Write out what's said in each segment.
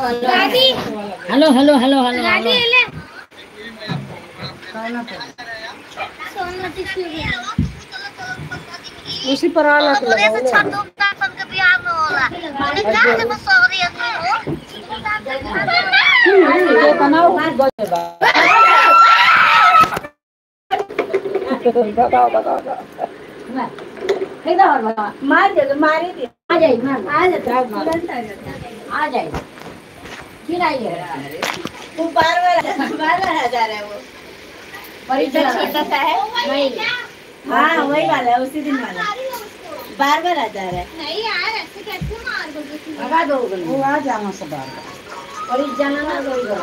Hello hello hello hello hello. उसी पर आ लग बताओ बताओ मार दे, मारे दे। आ जाए, आ जाता, आ जाए। फिर आई है वो बार बार बार बार आ जा रहा है वो। छोटा सा है नहीं? हाँ वही वाला है, उसी दिन वाला बार बार आ जा रहा है। नहीं यार ऐसे कैसे मार दोगे? लगा दो वो आ जाना सब बार बार और इस जाना ना दो इधर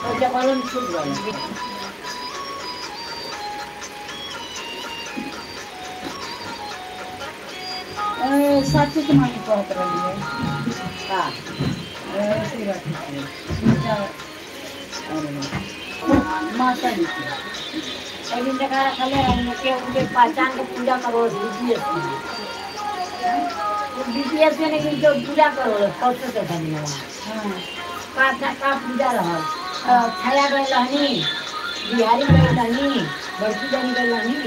और जब कॉलम छूट गया। साक्षी के मामी कहत रही है। हाँ ऐसी बात है। माता जी की अभी जगह रखले उनके उनके पहचान के पूजा करो। बीपीएस बीपीएस में लेकिन जो पूजा करो कौन से धन्यवाद। हाँ का का पूजा रहा छाया गई रहनी, बिहारी गई रहनी, बड़की जानी गई रहनी।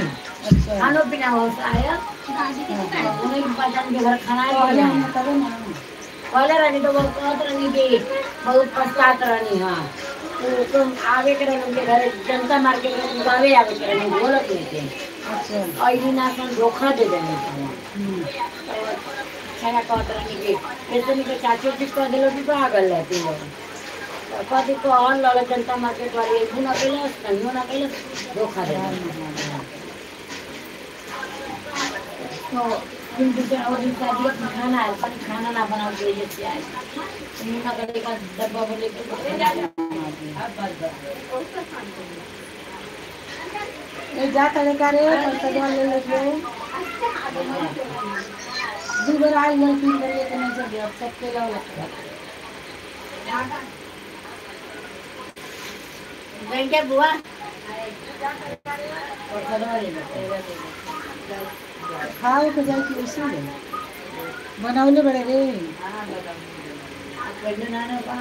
अच्छा खानो पीना हो आया उन्हें पहचान के घर खाना पहले रहनी तो बहुत कहत रहनी कि बहुत पछतात रहनी। हाँ तो तुम आवे के रहनी उनके घर जनता मार्केट में गावे आवे के रहनी बोलत नहीं थे। अच्छा और ना धोखा दे देने छाया कहत रहनी कि कैसे नहीं चाचो जी कह दिलो कि तो आगल रहती हो कहती को और लड़े जनता मार्केट वाली एक ना कैलस कहियो ना कैलस धोखा दे। तो दिन दूसरे और दिन शादी का खाना है, पर खाना ना बनाओ के जैसे आए ना करे का डब्बा बोले के ए जा करे करे पैसा ले ले दो बार आई है, तीन बार लेके नहीं चल गया। अब सबके लाओ लगता गई क्या बुआ? खाओ के जाए कि उसी में बनावले बड़े रे। पहले ना ना बा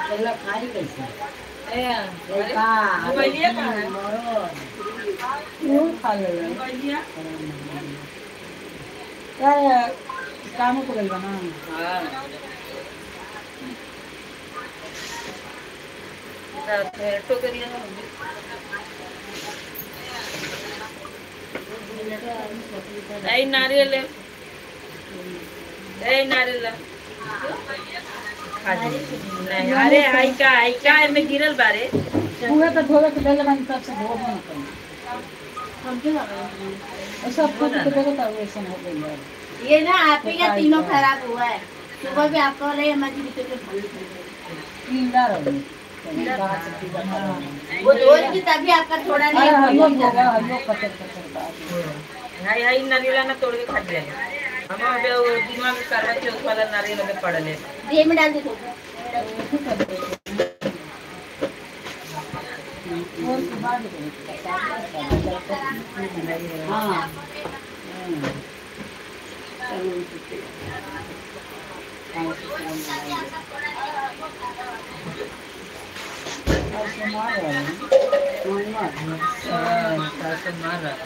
चलो खाई कैसे ए मोबाइलिया कहाँ है? वो खा ले मोबाइलिया यार काम को गइल बा ना। हां टोकरिया ना। ए नारियल, ए नारियल खा नहीं। अरे आई का आई का में गिरल बारे पूरा तो धोवे के देले बानी तब से धोबो न करी हम क्यों लगा सब कुछ तो देखो तब ऐसा हो गइल यार। ये ना आप ही का तीनों खराब हुआ है। सुबह भी आपका रहे हमारी भी तो पीला रहे वो रोज की तभी आपका थोड़ा नहीं होगा। हम लोग कचर कचर बात हाय हाय नारियल ना तोड़ के खा लिया हम। अब वो दिमाग में करवा चौथ वाला नारियल में पड़ले ये में डाल दे तो हां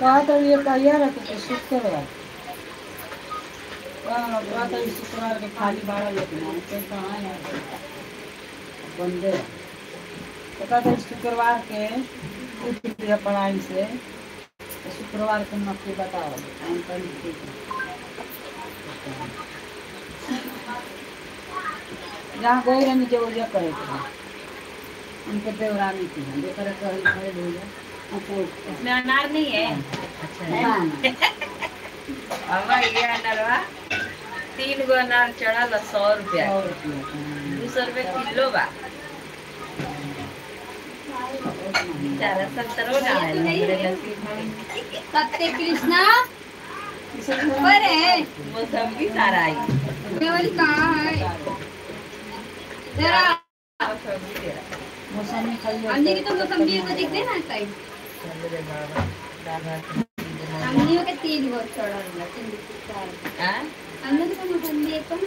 कहा तो ये कहिया रहते थे शुक्रवार तो शुक्रवार के खाली बारह लेकिन कहाँ है बंदे। तो कहते शुक्रवार के उठ लिया पढ़ाई से तो शुक्रवार के नक्की बताओ हम कहीं ठीक है। जहाँ गई रहनी जो वजह कहे थे उनके देवरानी की है जो करे कहीं खड़े हो जाए। इसमें अनार नहीं है? अच्छा अब ये अनारवा 3 गो अनार चढ़ल 100 रुपया, 200 रुपये किलो बा। बेचारा संतरो ना है सत्य कृष्णा ऊपर है मौसम्बी सारा आई वाली कहाँ है जरा मौसमी खाइए हमने की तो मौसम्बी को दिख दे ना साइड। हमनियों के 3 गो चढ़ल बा, 3 4। हां हमने तो मौसमी एक ना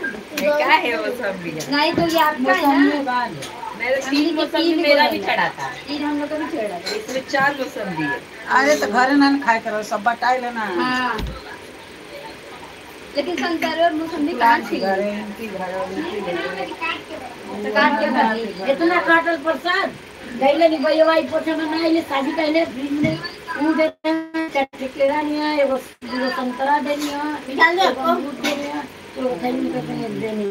क्या है वो सब भी नहीं तो ये आपका है ना। मेरे 3 मौसमी मेरा भी चढ़ा था, 3 हम लोग का भी चढ़ा था, इसमें 4 मौसमी है। अरे तो घरे ना खाए करो, सब बटाई लेना। हां लेकिन संतरा और मौसमी कहां थी? घरे इनकी घरे तो काट के भरली इतना काटल प्रसाद गईले नहीं भैया भाई पोछा में ना आइले शादी कहले फ्रिज में ऊ दे चटनी केरा नहीं है, एगो दूगो संतरा देनी है, निकाल दो अमरूद देनी है, तो थैली में के देनी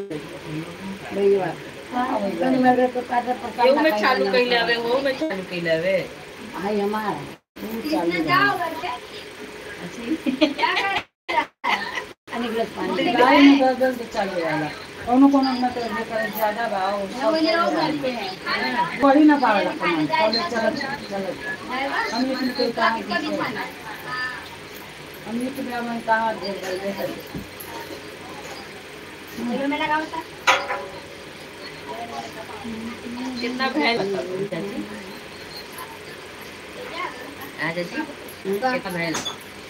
भैया। हां तनी मेरे को काटल प्रसाद एहू में चालू कइले हवे, वो में चालू कइले हवे। हाय हमारा कृष्णा जाओ घर पे। क्या कर अनिकलस पानी गाय में दस दस चालू वाला कोनो कोनो में तो जेकर ज्यादा बा वो वो घर पे है पढ़ी ना पावेला कोनो कॉलेज चलत चलत हम लेकिन कोई कहां हम लेकिन हम कहां दे गए में लगाओ था कितना भैल बताओ चाची। आ चाची कितना भैल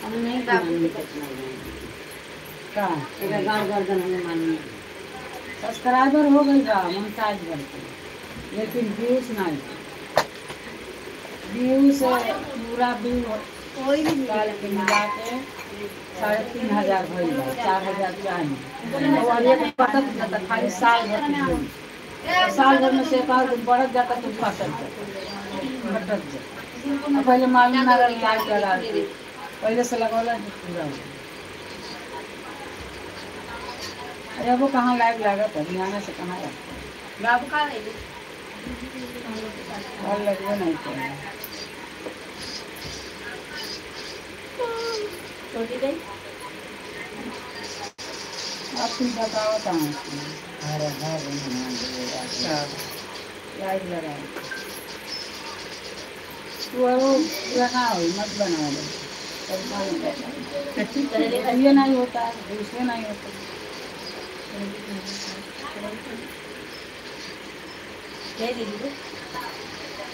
हम नहीं माननी का एक गांव गर्दन हमें माननी। सब्सक्राइबर हो गई बा मोनेटाइज बन के, लेकिन व्यूज नहीं, व्यूज पूरा व्यू कोई भी निकाल के मिला के 3500 भइल बा, 4000 चाहिए और एक पतत जाता खाली साल भर के, साल भर में से एक और दिन बढ़त जाता तो फटत जाता घटत जाता। पहले मालूम ना रहा लाइक लगा पहले से लगौला पूरा हो। अरे वो कहाँ लाइक लागत है, ध्यान से कहाँ लगता बाबू कहाँ गए और लगवे नहीं चाहिए। छोटी गई आप तुम बताओ कहाँ। अरे हर अच्छा लाइक लगा तू और वो पूरा ना हो मत बनाओ, ये नहीं होता दूसरे नहीं होता।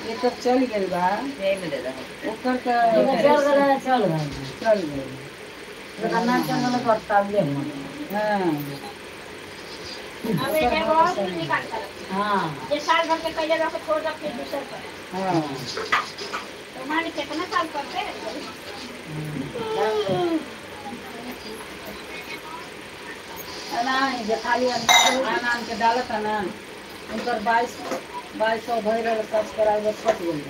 ये तो चल गई बा ओकर तो चल गई चल गई ना चल करता ले। हां अब ये बहुत निकालता। हां ये साल भर के पहले रख छोड़ दो फिर दूसर पर। हां तो माने कितना साल करते हैं। ना जे खाली आनान के डालत ना उनकर 2200 भर रहा सब्सक्राइबर कट गई।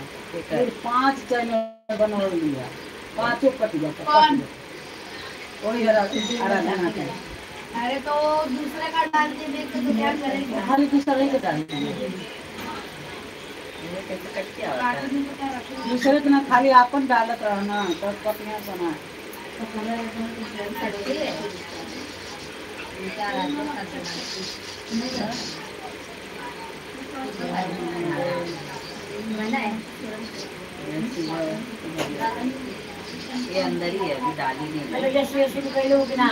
फिर 5 चैनल बनवा लिया, 5 कट गया वही आराधना के। अरे तो दूसरे का डाल के देख तो क्या करेंगे, खाली दूसरे के डाल दूसरे के ना खाली आपन डालत रहना तो कटिया बना। ये अंदर ही है अभी डाली नहीं। अरे जैसे जैसे भी कह कि ना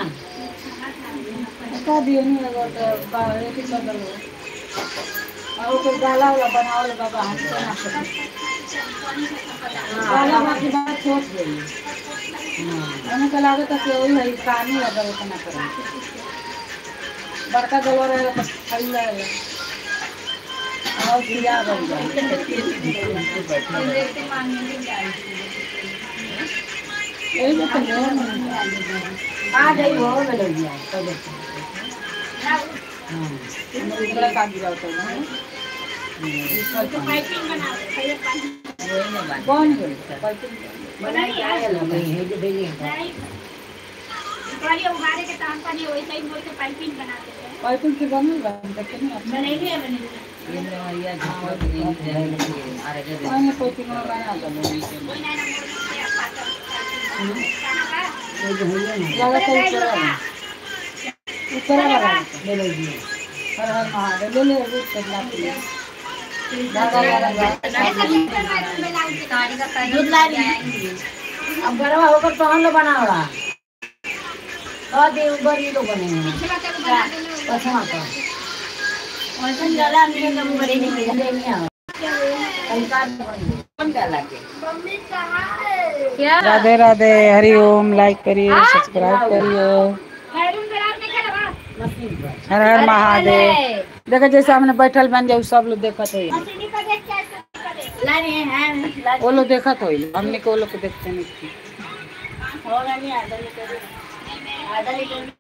का दिए नहीं लगा तो बाहर के चल गलो और कोई डाला वाला बनावल बाबा हम तो ना डाला बाकी बात छोड़ गई। हमें के लागत कि वही है पानी लगल उतना करे बड़का गलवा रहे बस खाई ले और दिया बन जाए। यही तो आ जाई हो में लग गया तो हां दूसरा का गिरा होता है तो पाइपिंग बना पहले पानी कौन गई पाइपिंग बनाई है नहीं जो भेजी है नहीं पानी उबारे के ताम पानी वैसे ही मोड़ के पाइपिंग बना देते हैं। पाइपिंग के बनल बा देखे नहीं बनेली है बनेली ये लोहिया झुका नहीं है अरे पानी पाइपिंग में बना दो कोई ना ना मोड़ के पाता ये जो है ना लगा तो उतर वाला ले लीजिए। हर हर महादेव ले ले वो चला के धागा लगा दूध ला अब गरवा होकर तो हम लोग बनावड़ा तो दे ऊपर ये लोग बने पछवा का वैसे गला नहीं नहीं नहीं कल का कौन डाला के मम्मी कहाँ है? क्या राधे राधे, हरि ओम। लाइक करिए, सब्सक्राइब करिए। हर हर महादेव। देखो जैसे हमने बैठल बन जाए, सब लोग देखत हो। वो लोग देखत हो, हमने को वो लोग को देखते नहीं थी।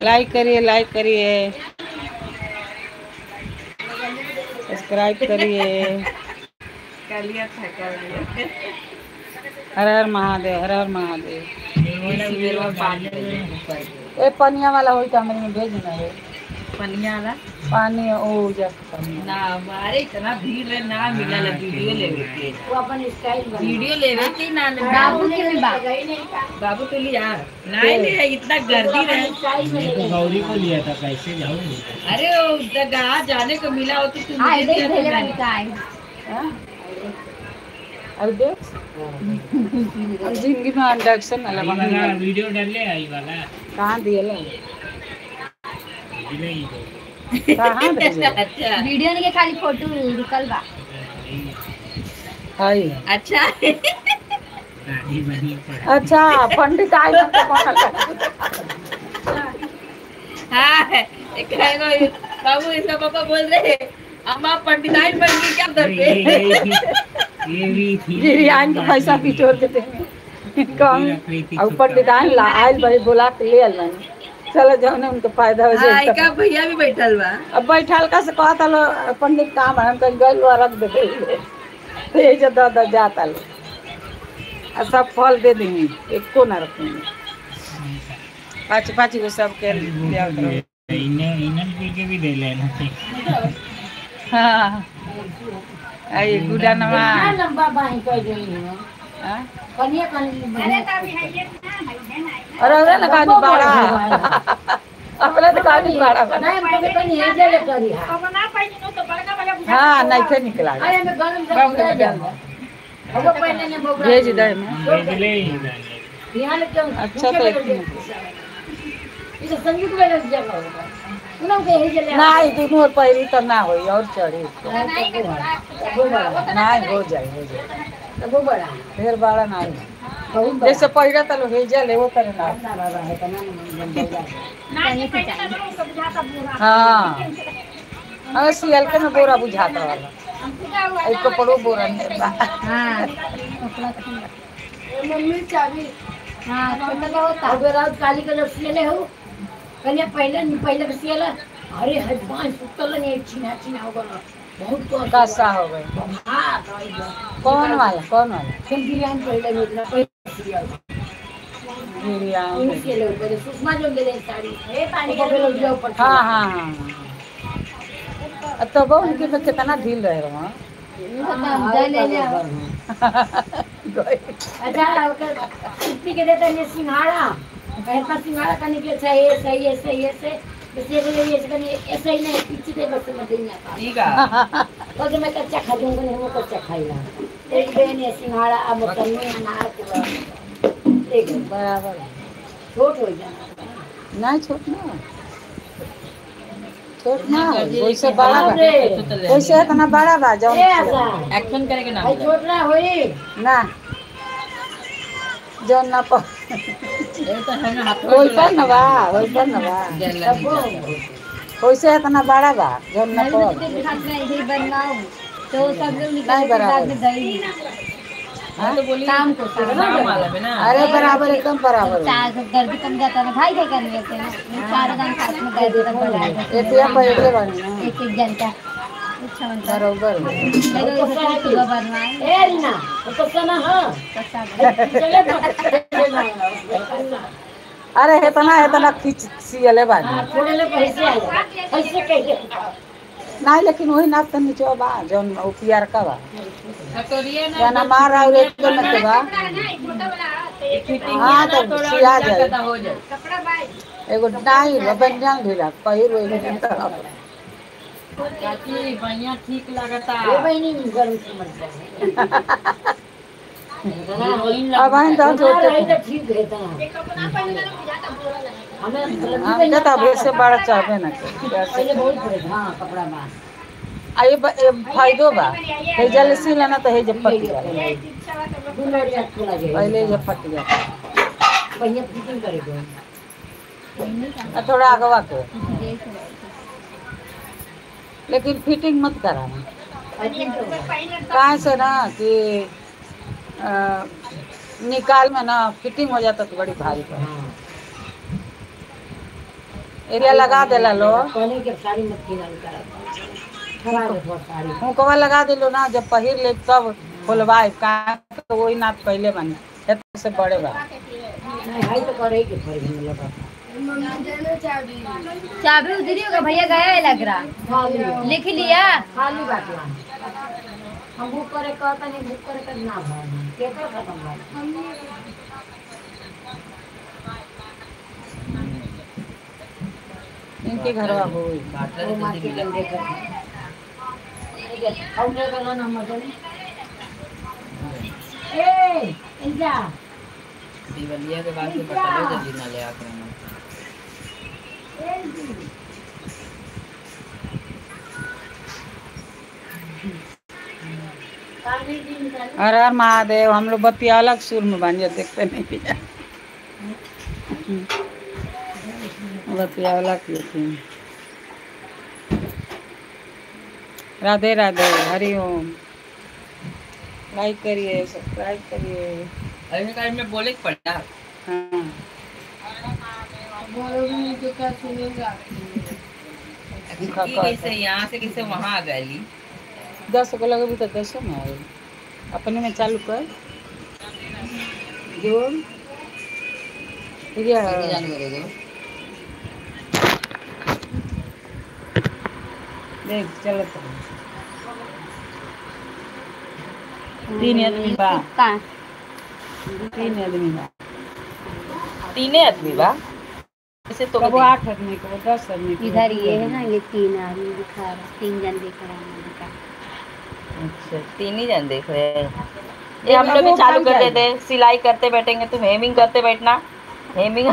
लाइक करिए, लाइक करिए, सब्सक्राइब करिए। कलिया थका लिया। हर हर महादेव, हर हर महादेव। इसी बेर में पानी ए पनिया वाला होई तो हमरे में भेज ना है। पनिया वाला? पानी ओ जा पानी। ना हमारे इतना भीड़ रहे ना मिला ला वीडियो लेवे के। वो अपन स्टाइल बना। वीडियो लेवे के ना ले। बाबू के भी बा। बाबू के लिए यार नहीं ले, इतना गर्दी रहे। स्टाइल में मैं तो गौरी को लिया था, कैसे जाऊँ? अरे वो जगह जाने को मिला हो तो तुम हाँ मुझे देख दिया तो भेले मैंने। वाली का है। हाँ? अरे देख, हम जिंदगी में इंडक्शन वाला आई वाला बना। वीडियो डाले आई वाला। कहाँ दिए? भेजले ही तो। कहाँ भेजे? अच्छा। वीडियो नहीं के खाली फोटो रुकल बा। हाय। अच्छा। दादी बनी पड़ा। अच्छा, पंडित आए तो बनल। हाँ एक है बाबू, इसका पापा बोल रहे हैं, अम्मा पंडिताइन बन गई क्या उधर ये पे? ये भी थी। बिरयानी के पैसा बिटोर के देंगे कम रख रही थी और छुट्टा। पंडिताइन ला आयल बड़ी, बोला के ले आयल बानी। चलो जौन उनके फायदा हो हाँ जाए। का भैया भी बैठल बा। अब बैठल का से कहता लो पंडित काम है, हम कहीं गइल बा रख दे तो यही जो दे दे जाता लो आ सब फल दे देंगे, एको ना रखेंगे, पाँच पाँच गो सबके ले आवत रहो। इन्हें इन्हें के भी दे लेना थी। हाँ, आई गुडानवा। कितना लंबा बाही कर गई है। हाँ? कनिया कनिया। अरे अरे ना कहानी बाड़ा अपने तो कहानी बाड़ा बना। नहीं, हम तो कनी है ले करी हा। हाँ, नहीं थे निकला। अरे मैं गरम गरम जाऊंगा वो पहले ने बोला। भेज दे मैं। भेजले ही डाले। यहाँ ले क्यों? अच्छा तो एक मिनट। ये तो संगीत वाला जगह होगा उन्होंने के ही ले। ना ई दोनों और पैरी तो ना होई और चढ़ी ना हो जाए, हो जाए। तो वो बड़ा ढेर बड़ा ना हो। बहुत बड़ा। जैसे पहिरा तलो भेजा ले वो करे ना। ना बाबा है तो ना लंबा। हाँ, अरे सियल के में बोरा बुझाता वाला एक कपड़ो बोरा नहीं बा। हाँ, कपड़ा तो मम्मी चाबी। हाँ, छोटा का होता। अब रात काली कलर सिले हो कन्या पहले पहले सिला। अरे हजबान सुतल नहीं, छीना छीना हो गल बहुत तो। कैसा हो गए? हां। कौन वाला, कौन वाला? फिर बिरयानी पहले में इतना पहले सिया बिरयानी। सिले ऊपर सुषमा जो ले साड़ी ए पानी के लोग जाओ ऊपर। हाँ हाँ हाँ हाँ, तो वो उनके में कितना ढील रहे वहाँ। ले ले। अच्छा, ओकर कुत्ती के देते हैं सिंघाड़ा पहला सिंघाड़ा करने के। अच्छा, ये सही ऐसे ऐसे बस ये बोले ये करने ऐसे ही नहीं पीछे दे बस मत नहीं आता। ठीक है। तो जो मैं कच्चा खा दूंगा नहीं, वो कच्चा खाइला एक बहन है सिंघाड़ा अब मौसमी अनार के बाद एक बराबर है। छोट हो जाना। नहीं, छोट ना, छोट ना हो, वैसे बड़ा बा। वैसे इतना बड़ा बा जौन। ए आशा। एक्शन करे के नाम। आई छोट ना होई। ना जौन ना प ये तो है ना हाथ। वैसा न बा, वैसा न बा। वैसे इतना बड़ा बा जौन ना प इधर बनवाओ तो सब लोग निकल नहीं के बाद बराबर। में गई। हाँ? तो बोली शाम को शाम नाम वाला में ना। अरे बराबर, एकदम बराबर हो। चार गर्दी कम जाता ना भाई, क्या करने से ना चार जन साथ में गए थे बनाए। एतिया पहले बनी ना। एक एक जन का अच्छा बनता। बराबर हो। मैं तो सोची सुबह बनवाए। ए रीना वो कच्चा ना। हां। कच्चा। चले तो। अरे इतना इतना खींच सियले बानी। हां, थोड़े ले पैसे आ जाए ऐसे कहिए। नहीं, लेकिन वही नाप तो नीचे बा जौन उ पियर का बा। कटोरिया ना। जौन हमार और एक तो मत बा। फिटिंग। हाँ, तो सिया जाए। हो जाए। एगो नहीं बंजान ढीला पहिर एगो तरफ। चाची बढ़िया ठीक लगता। ए बहनी गरम से मर जाए। अब आइन तो ना छोटे। रही तो ठीक है ता हमें हम तो अब से बड़ा चाहबे ना के। पहले बहुत पड़े हां कपड़ा बा। आ ये फायदो बा हे जल सी लेना तो हे जब पक जाए। पहले जब फट गया बढ़िया फिटिंग करेगा थोड़ा अगवा के, लेकिन फिटिंग मत कराना। कहाँ से ना कि निकाल में ना फिटिंग हो जाता तो बड़ी भारी पड़ एरिया लगा देला लो। पहले के साड़ी मत किनाल करा हुकवा लगा दिलो ना, जब पहिर ले तब खोलवाए का तो वही नाप पहले बने से बड़े बा। नहीं हाई तो करे के पड़ी मतलब चाबी उधर ही होगा भैया, गया है लग रहा, लिख लिया खाली बात हम बुक करे कहता नहीं, बुक करे कर ना भाई पेपर खत्म बा। इनके घरवा हो वो मार्केट में देखा हमने का ना मजन ए इंजा दिवालिया के बाद से बटलो जल्दी ना ले आके हर हर महादेव। हम लोग बत्ती अलग सुर में बन जाते, देखते नहीं पिया बत्ती अलग पीते। राधे राधे, हरि ओम। लाइक करिए, सब्सक्राइब करिए। अरे में बोले पड़ा। हाँ बोलोगे तो क्या सुनेगा? कैसे यहाँ से कैसे वहाँ आ गई? 10 को लगे तो 10 में आए। अपने में चालू कर जोड़ देख चलत 3 आदमी बा, 3 आदमी बा, 3 आदमी बा। इसे तो कबो 8 आदमी कबो 10 आदमी। इधर ये है ना, ये 3 आदमी दिखा रहा, 3 जन दिख रहा है। अच्छा 3 ही जन देख रहे हैं। ये हम लोग भी चालू कर देते हैं, सिलाई करते बैठेंगे, तुम हेमिंग करते बैठना। हेमिंग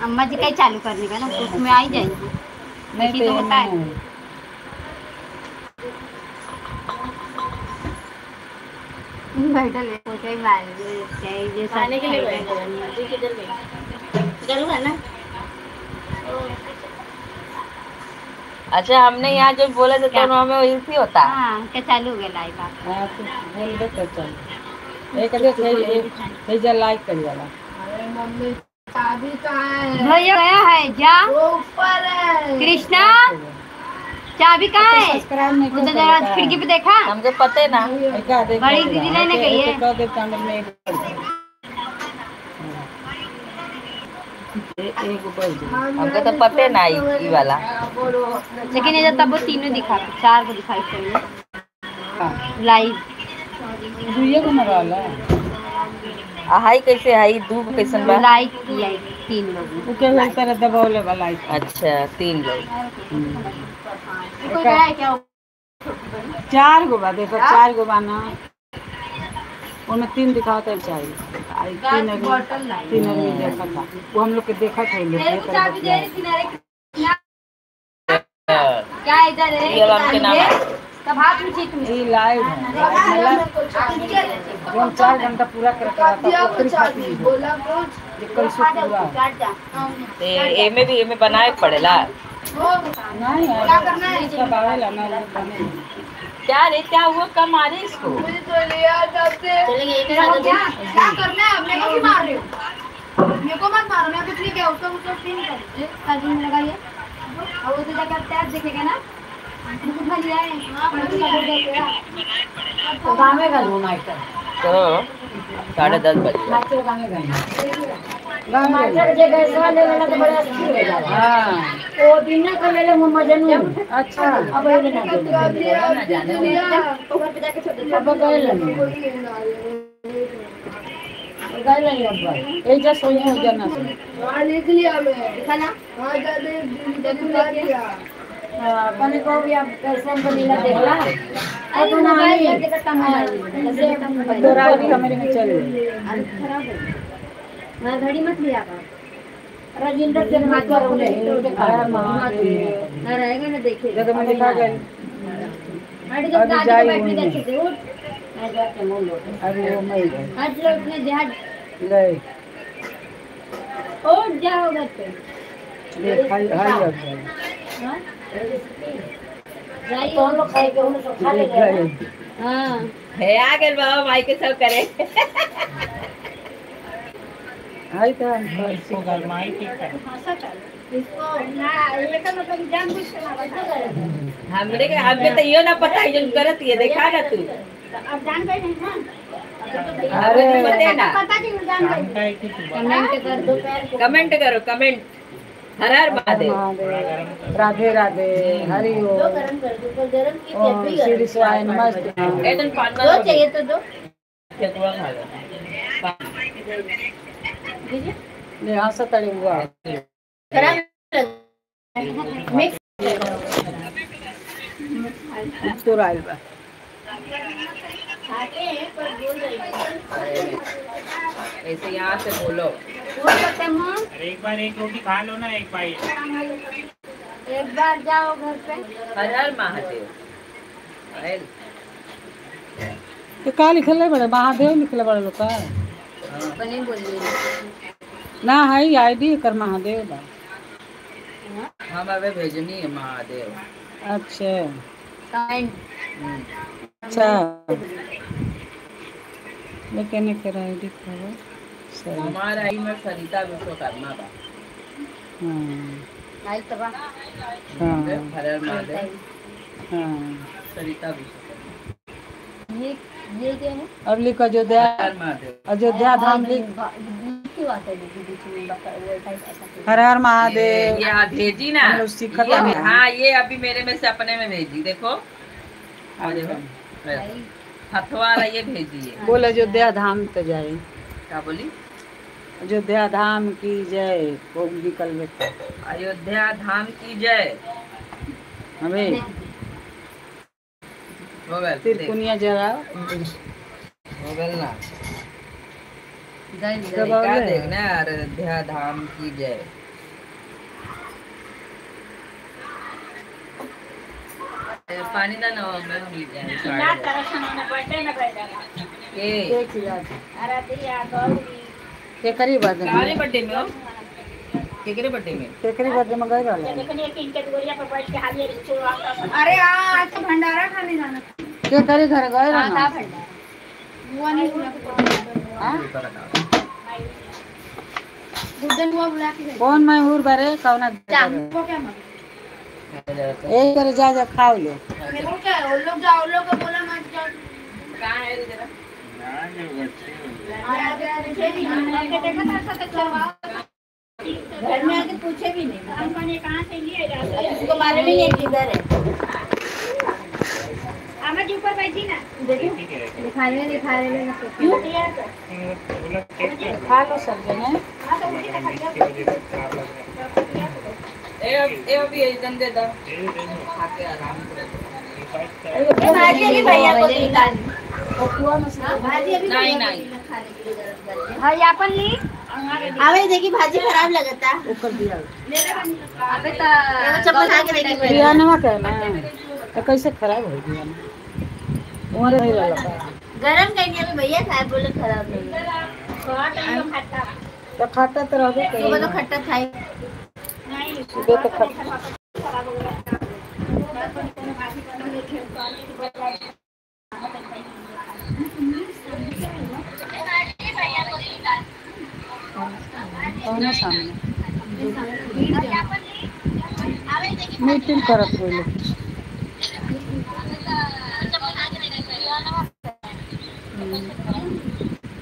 अम्मा जी का ही चालू करने का ना, तो उसमें आ ही जाएंगी। नहीं तो होता है। बैठल है मार खाने के लिए बैठे किधर ना। अच्छा हमने यहाँ जो बोला था तो हमें वही होता। हाँ क्या चालू हो गया लाइव? हाँ तो बोल दे तो चल एक देख एक लाइक कर वाला। अरे मम्मी चाबी कहाँ है? भैया गया है जा, वो ऊपर है। कृष्णा चाबी कहाँ है? उधर जरा खिड़की पे देखा, हमको पता है ना। बड़ी दीदी लेने गई है। हमको तो पता है ना ये वाला, लेकिन इधर तब वो तीनों दिखा, 4 को दिखाई लाइव। हाई कैसे हाई दू कैसन बा? लाइक किया 3 लोग। ओके तरह दबावले वाला लाइक। अच्छा 3 लोग। कोई गया है क्या? 4 गो बा देखो, 4 गो बा ना, उनमें 3 दिखाते हैं। चाहिए 3 आदमी, 3 आदमी देखा था वो हम लोग के देखा था। क्या इधर है? ये वाला के नाम है तब हाथ में चीट में ये लाइव है। हम 4 घंटा पूरा कर रहा था। बोला कुछ ये कैसे पूरा ते एमे भी एमे बनाए पड़ेला। नहीं क्या करना है? सब आवेला ना बने। क्या रे क्या हुआ? कम आ रही इसको? मुझे तो लिया तब से चलेंगे एक साथ। क्या क्या करना है? मेरे को क्यों मार रहे हो? मेरे को मत मारो, मैं कुछ नहीं किया। उसको उसको पिन कर चार्जिंग में लगाइए और उसे जाकर टैब देखेगा ना। कितना लिया है? तो गावे का लो मास्टर तो 10:30 बजे मास्टर गावे गए। मास्टर जे गए सो ले लेना तो बड़ा अच्छी हो जाला। हां ओ दिन ना कर ले ले मजनू। अच्छा अब ये ना ऊपर पे जाके छोड़ दे। अब गए ले गए ले अब ए जा सोई हो जाना। हां लिख लिया मैं। लिखा ना? हां जादे दिखा अपने को भी अब कैसे हमको लीला देखला। अरे मोबाइल लेके तो कम है, तोरा भी कमरे में चल अरे खराब है। मैं घड़ी मत लिया कर। राजेंद्र के मत करो ले ना रहेगा ना देखे जब मैं दिखा गई हट जा, अभी दादी जाई को बैठने दे वहीं। अच्छे से, उठ। मैं जाके मुंह लोटे। अरे वो मैं गई। हट लौटने दे, हट। ले उठ जाओ घर पे। ले हाय हाय अब जाई। हाँ? जाइए। तो हम लोग खाए के उन सब खा ले देख गए। रहे। हाँ। हे आ गेल बाबा माई के सब करे। हाय तो हम इसको गरमाई के कर। इसको ना ये का मतलब जानबूझ के मारा। हमरे के हमके तो यो ना पता है जन करत ये देखा ना तू। अब जान गए नहीं ना। अरे बते ना। पता कि जान काम गए। का है कि सुबह कमेंट कर दो। कमेंट करो कमेंट। हर हर महादेव। महादेव, राधे राधे, हरि दो ओम। गरम कर दो, पर गरम की ओम जब भी श्री गरम। शिवाय नमस्ते। ए तुम पान दो चाहिए तो दो। ठेकुआ खा लो। ले हंसा तड़े हुआ। खराब मिक्स तो आइल बा। खाते हैं पर बोल रहे हैं। ऐसे यहाँ से बोलो। हो सकता है माँ। अरे एक बार एक रोटी खा लो ना एक बार। एक बार जाओ घर पे। हर हर महादेव। अरे तो का लिखल है बड़े महादेव लिखल बड़े लोग का बने बोलिए ना है आईडी कर महादेव बा। हम अबे भेजनी है महादेव। अच्छा कमेंट। अच्छा लेकिन कर आईडी करो सही। हमारा आई में सरिता विश्वकर्मा बा। हां आई तबा। हां हर हर महादेव। हां सरिता विश्वकर्मा। ये क्या है? अब लिख अयोध्या, हर महादेव। अयोध्या धाम लिख। की बात है दीदी, बीच में बता वो ऐसा। हर हर महादेव। ये आ भेजी ना। हम लोग सीखत ये हैं। हाँ ये अभी मेरे में से अपने में भेजी देखो। और देखो हथवा वाला ये भेजी है। बोल अयोध्या धाम तो जाए। क्या बोली? अयोध्या धाम की जय। वो निकल बेटा। अयोध्या धाम की जय। हमें हो गया तिरकुनिया जरा हो गया ना। गए क्या देखना है अयोध्या धाम की जय। पानी ना ना मैं ना तरह ना बैठे ना बैठा के एक याद अरे दिया गौरी केकरी बाद कारे बर्थडे में हो केकरे बर्थडे में केकरी बाद में गए रहले। देखने कि इनके गोरिया पर बैठ के हालिए छोड़। अरे आज तो भंडारा खाने जाना। केकरी घर गए रहना? बुआ नहीं बुला हां गुड्डन बुआ बुला के गई। कौन मयूर बारे कौना वो क्या मांगे एक कर जा जा खाओ लो। मेरे को क्या है, उन लोग जाओ, उन लोग को बोला मत जाओ। कहां है रे जरा ना जो बच्चे अरे देखा था तो घर में आके पूछे भी नहीं। हम कहाँ से लिए जाते किसी को मालूम ही नहीं किधर है। आमा जी ऊपर बैठी ना। देखो दिखा रहे क्यों खा लो सब जने। ए ए अभी एकदम दे दो खा के आराम से। भाजी अभी भैया को निकाल। भाजी अभी नहीं नहीं हां यापन ली आवे देखी भाजी खराब लगता ऊपर दिया अबे त चप्पल खा के देखी बियानवा के ना तो कैसे खराब हो गया उमरे नहीं रहला। गरम कहीं अभी भैया खाए बोले खराब नहीं तो खाता तो रहबे करी। सुबह तो खट्टा खाए नहीं सुबह तो खट्टा। कौन सामने मीटिंग करत बोले।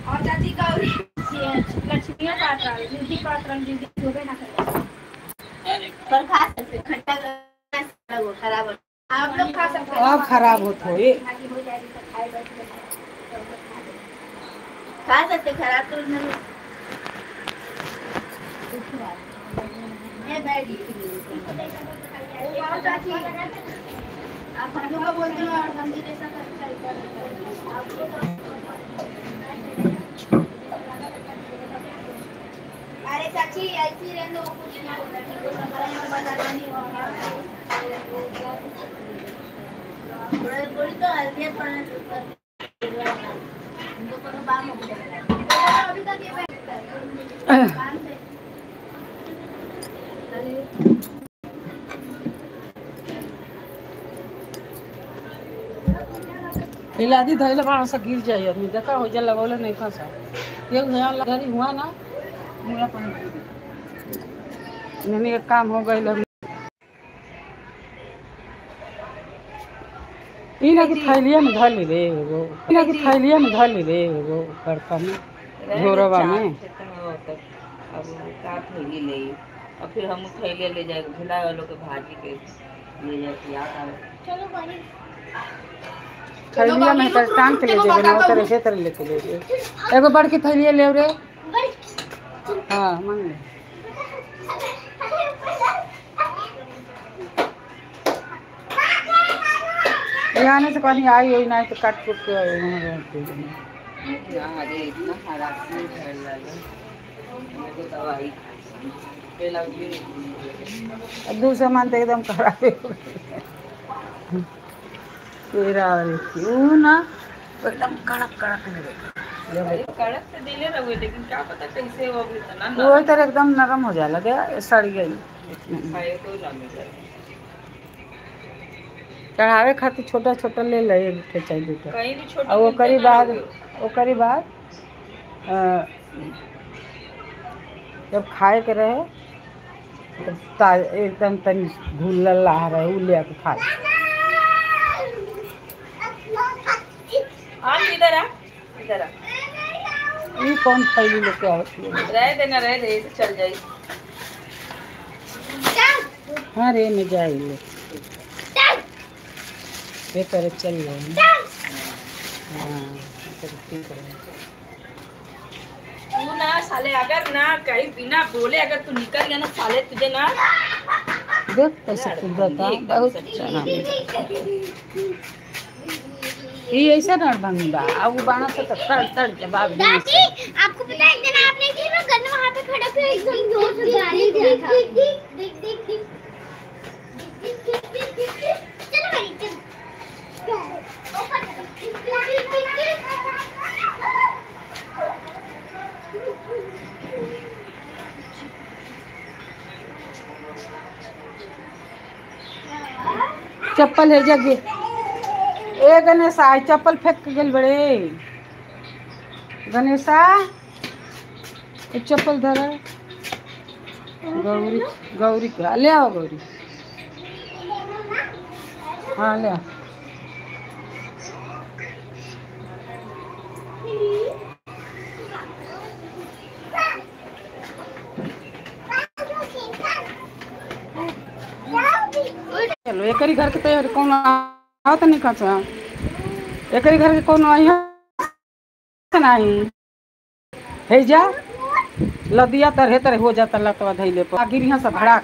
और चाची गौरी लक्ष्मी पात्र दीदी पात्र दीदी होबे ना करे पर खा सकते खट्टा खराब आप लोग खा सकते हैं। अब खराब होत होई खा सकते खराब तो नहीं। मैं बैठ और चाची आप हम लोग को बोलते हो और हम भी जैसा करते हैं। अरे चाची ऐसी रहने दो कुछ ना इलादी धइले बाड़ा सा गिर जाई आदमी। देखा हो जा लगौले नहीं फंसा एक नया लगरी हुआ ना मुला पर नहीं एक काम हो गइल। ई ना कि थैलिया में धर ले रे एगो, ई ना कि थैलिया में धर ले रे एगो बड़का में झोरवा में। अब का थैली ले और फिर हम थैलिया ले जाए भुला वालों के भाजी के ले जाए याद आवे। चलो बारी थैलिया में तर टांग के ले जेबे ना ओतरे से तर लेके ले जे एगो बड़की थैलिया ले रे। हां मांग ले। यहाँ से कहीं आई हुई नहीं तो काट कूट के अरे इतना हरासमेंट है दवाई दूसरा सामान तो एकदम खराब हो गया ना, एकदम कड़क कड़क लगे। कड़क से दिले रहुए लेकिन क्या पता कैसे वो इतना वो तरह एकदम नरम हो जाला गया सड़ गई। खाए तो ना मिले चढ़ावे खातिर छोटा छोटा ले ले एक ठे चाहिए दूटा कहीं भी छोटा। और ओकरी बाद जब खाए के रहे तो एकदम तनी घुलल ला रहे उ ले के खा। आम इधर आ, इधर आ। ये कौन थैली लेके आवत है? रह देना, रह दे, चल जाई। हाँ रे मैं जाई ले ये तरह चल रहे हैं। हाँ ठीक है। तू ना साले अगर ना कहीं बिना बोले अगर तू निकल गया ना साले तुझे ना देख कैसे कूदता बहुत अच्छा। ये ऐसा ना भंगी बा अब बाणा से तो तड़ तड़ जवाब दे। दादी आपको पता है एक दिन आपने की मैं गन्ना वहां पे खड़ा फिर एकदम जोर से गाली दिया था। देख देख देख देख देख देख देख चलो भाई चलो ऊपर चलो। चप्पल है जगे ए गणेशा चप्पल फेंक के गेल बड़े गणेशा चप्पल धर गौरी गौरी के ले आओ गौरी। हाँ ले आओ। चलो एकरी घर के तैयार कौन आवत नहीं कचा एकरी घर के कौन आई नहीं हे जा लदिया तरह तरह हो जाता लतवा धैले पर गिर यहाँ से भड़ाक।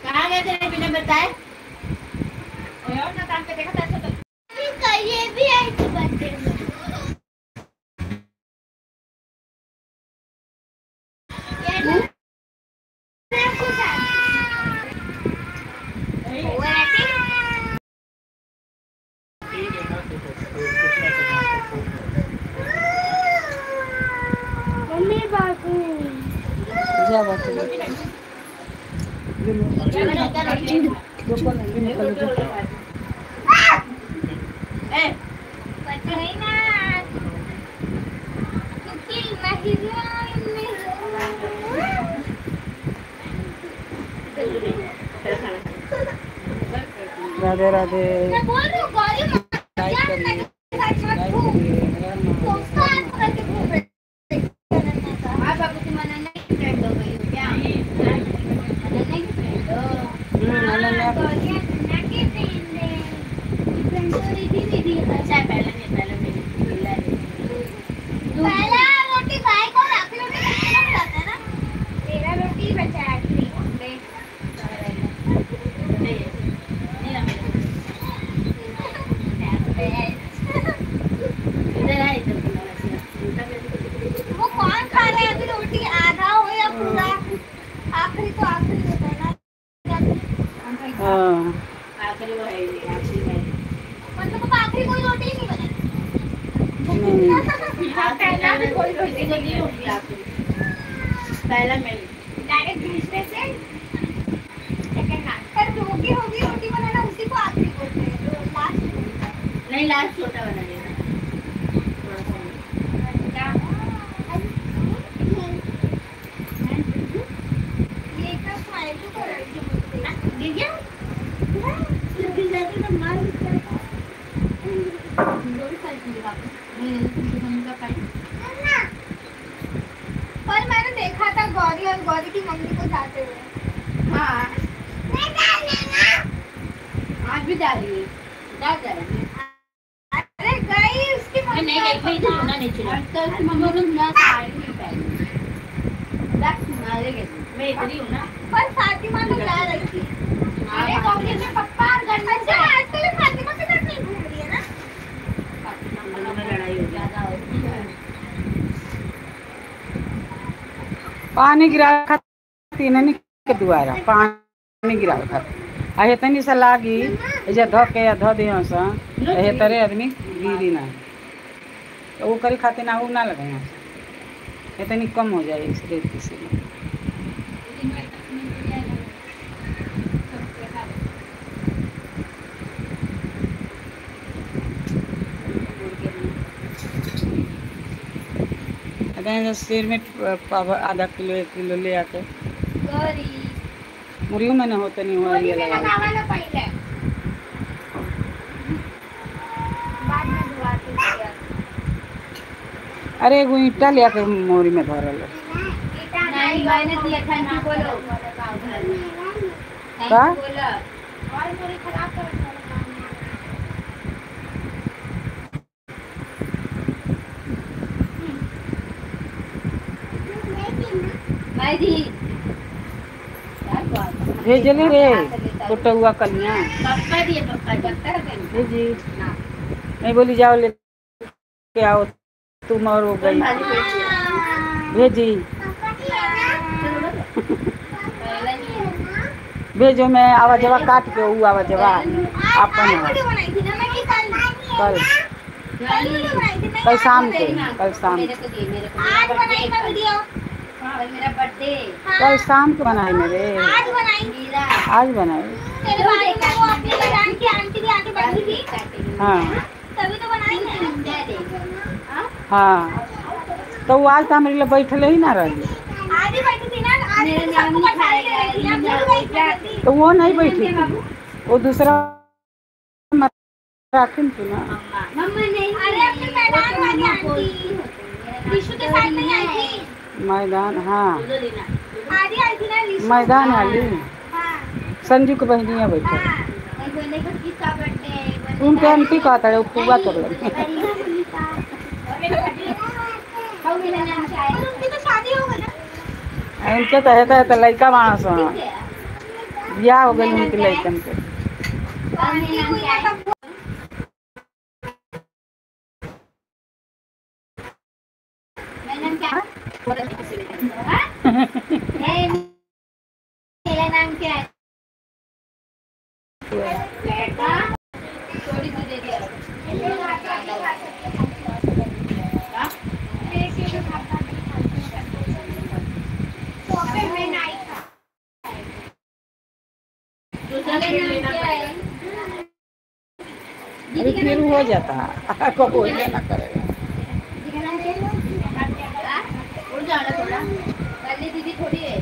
कहाँ गए थे बिना बताए? और ना काम पे देखा था तो ये भी आई थी बर्थडे में। जा बात राधे राधे। पहला रोटी भाई को आखिरी रोटी खाता है ना, तेरा रोटी बचा आखिरी। किसी को दी होगी आपको पहला मिल डायरेक्ट दूसरे से सेकंड लास्ट पर रोटी होगी, रोटी बनाना उसी को आखिरी बोलते हैं, तो लास्ट नहीं, लास्ट छोटा बना देना थोड़ा सा। ये इतना स्माइल क्यों कर रही थी? गिर गया, गिर जाती तो मार पर मैंने देखा था गौरी और गौरी की मम्मी को जाते हुए। हाँ आज भी जा रही है, जा रही है। अरे गई उसकी मम्मी नहीं गई, मैं इधर ना नहीं चला तो मम्मी को ना साड़ी नहीं पहनी, मैं इधर ही हूँ ना। पर फातिमा तो जा रही थी। अरे गौरी के पप्पा और घर में। अच्छा आजकल फातिमा के साथ नहीं घूम रही है ना? फातिमा में लड़ाई हो ज्यादा होती है। पानी गिरा खाती नहीं के द्वारा पानी गिरा खाती आ हेतनी से लागी जे ध के या ध दियो सा हेतरे आदमी गिरी ना, तो वो करी खाते ना वो ना लगे इतनी कम हो जाए इस रेत से। सिर में आधा किलो 1 किलो ले आके मुड़ियों में न होते नहीं हुआ ये लगा अरे एगो ईंटा ले आके मोरी में भरल का भेजली रे कोटुआ कन्या पप्पा दिए, पप्पा जी जी नहीं बोली जाओ ले के आओ तुम और हो गई भेजी भेजो मैं आवा जवा काट के ऊ आवा जवा अपन कल कल शाम के, कल शाम मेरा बर्थडे कल शाम को बनाए मेरे, आज बनाई, आज बनाए। हाँ तभी तो बनाई। हाँ तो वो आज तो हमारे लिए बैठले ही ना रही, आज ही बैठी थी ना, आज तो वो नहीं बैठी थी, वो दूसरा राखी थी ना। अरे अपने मैदान वाली आंटी टिशू के साथ नहीं आई थी मैदान। हाँ आज ही आई थी ना मैदान वाली। हाँ संजू के बहनिया बैठे उनके आंटी कहता है फुआ कर लगे। उनकी तो शादी हो गई ना उनके तो है तो लड़का वहाँ से ब्याह हो गई उनके लड़कन के। मेरा नाम क्या है? थोड़ी सी दे दिया। अभी फिर हो जाता है कोई ना करेगा। उड़ जाना थोड़ा पहले दीदी थोड़ी है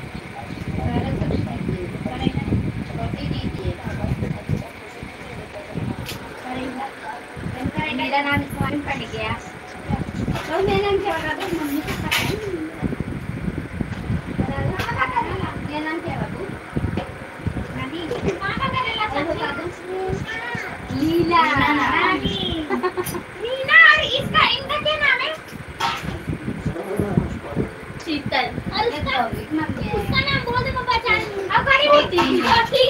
मेरा नाम कौन पड़ गया तो मेरा नाम क्या बता दो मम्मी को पता है। मेरा नाम क्या बाबू? लीला। मीना और इसका इनका क्या नाम है? शीतल। और उसका उसका नाम बोल दो पापा जान। अब छोटी छोटी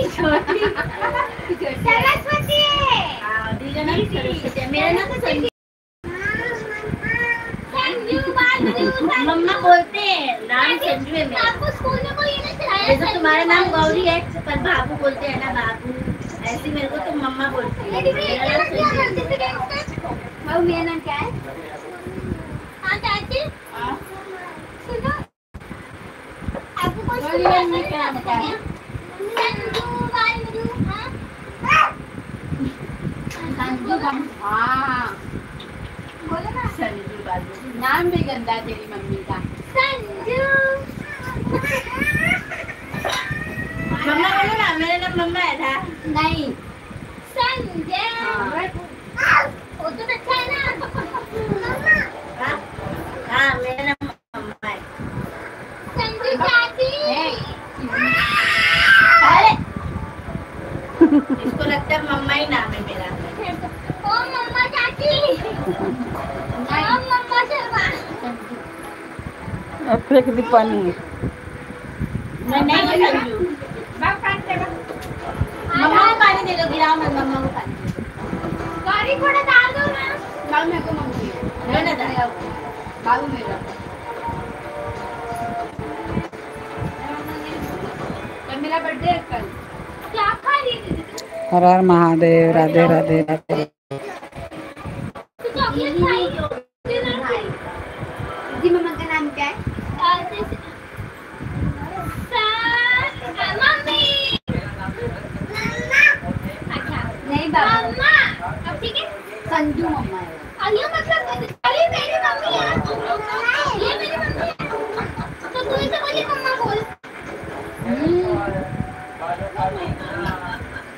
सरस्वती है। हां दीदी नाम सरस्वती है। मेरा नाम संजू। संजू बाजू मम्मा बोलते हैं नाम संजू है मेरा। आपको स्कूल में कोई नहीं चलाया? जैसे तुम्हारा नाम गौरी है पर बाबू बोलते हैं ना बाबू, ऐसे मेरे को तो मम्मा बोलती है। मेरा नाम संजू। बाबू मेरा नाम क्या है? हां चाची हां क्या है? संजू बालू। हां संजू, हाँ बोलो ना। संजू बालू नाम भी गंदा है तेरी मम्मी का। संजू मम्मा बोलो ना, मेरा नाम मम्मा है था। नहीं संजय, वो तो अच्छा है ना। मम्मा हाँ हाँ, मेरा नाम मम्मा है। संजू चाची। अरे इसको लगता है मम्मा ही नाम है मेरा। ओ मम्मा चाची, ओ मम्मा शर्मा। फेंक दी पानी। मैं नहीं संजू। मम्मा को पानी दे दो, गिराओ मत, मम्मा को पानी दे दो। गाड़ी थोड़ा डाल दो ना। बाबू मेरे को मम्मी मैं ना डाल। बाबू मेरा कल मेरा बर्थडे है कल। क्या खा रही थी तू? हर हर महादेव, राधे राधे राधे। तू चॉकलेट खाई? डिनर खाई? दीदी मम्मा का नाम क्या है? मम्मी अच्छा नहीं बाबू, मम्मा अब ठीक है। संजू मम्मा है। अरे मतलब अरे मेरी मम्मी है, ये मेरी मम्मी है, तो तू इसे बोली मम्मा बोल।